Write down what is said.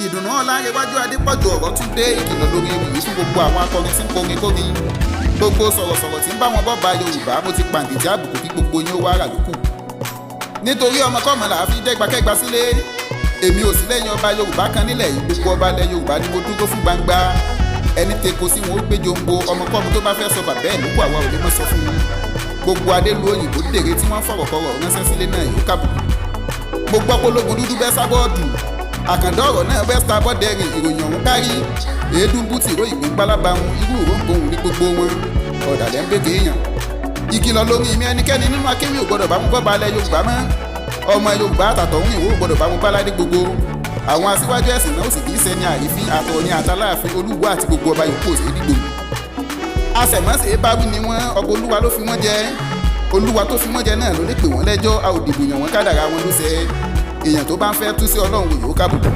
Ìdùnnú Ọlárẹ̀wájú Adépọ̀jù, ọ̀rọ̀ tún dé. Ìkìlọ̀ lórí ewì yìí fún gbogbo àwọn akọrin tí ń kọrin kórin, gbogbo sọ̀rọ̀sọ̀rọ̀ tí ń bá wọn bọ́ ba Yorùbá. Mo ti pàǹdìtì àbùkù kí gbogbo yín ó wá rà lókù, nítorí ọmọkọ́mọ là á fi dẹ́gbakẹ́gba sílé. Èmi ò sí lẹ́yìn ọba Yorùbá kan nílẹ̀ yìí. Gbogbo ọba ilẹ̀ Yorùbá ni mo dúró fún gbangba. Ẹni teko sí wọn ó gbé jombo. Ọmọkọ́mọ tó bá fẹ́ sọ bàbá ẹ̀ lókù, àwa ò lè mọ́ sọ fún un. Gbogbo adélu òyìnbó dèrè tí wọ́n fọ̀rọ̀kọrọ̀ ránṣẹ́ sílé náà yóò kàbùkù. Mo gbọ́ pé ológun dúdú bẹ́ sábọ́ọ̀dù, àkàndá ọ̀rọ̀ náà bẹ́ sábọ́ọ̀dẹ̀rìn. Ìròyìn ọ̀hún kárí èédú bú tìró ìgbín pálábá wọn. Irú òróǹgbòhùn ní gbogbo wọn, ọ̀dàlẹ̀ ń bèkè èèyàn. Ìkìlọ̀ lórí mi: ẹnikẹ́ni nínú akéwì ò gbọ́dọ̀ bá wọn bọ́ balẹ̀ Yorùbá mọ́. Ọmọ Yorùbá àtàtọ̀hún ìwò ò gbọ́dọ̀ bá wọn báládé. Gbogbo àwọn aṣíwájú ẹ̀sìn náà ó sì kì í ṣẹni àrífín. Àtọ̀ọ̀ni àtàláàfin, Olúwo àti gbogbo ọba yòókù òsè dìgbò. Àṣẹmọ́sẹ̀ báwí ni wọ́n. Ọba Olúwa ló fi wọ́n jẹ. Olúwa tó fi wọ́n jẹ náà ló lè pè wọ́n lẹ́jọ́. A ò dìbò yàn wọ́n, kádàrá wọn ló ṣe. Èèyàn tó bá ń fẹ́ tú sí Ọlọ́run yòó kábùkù.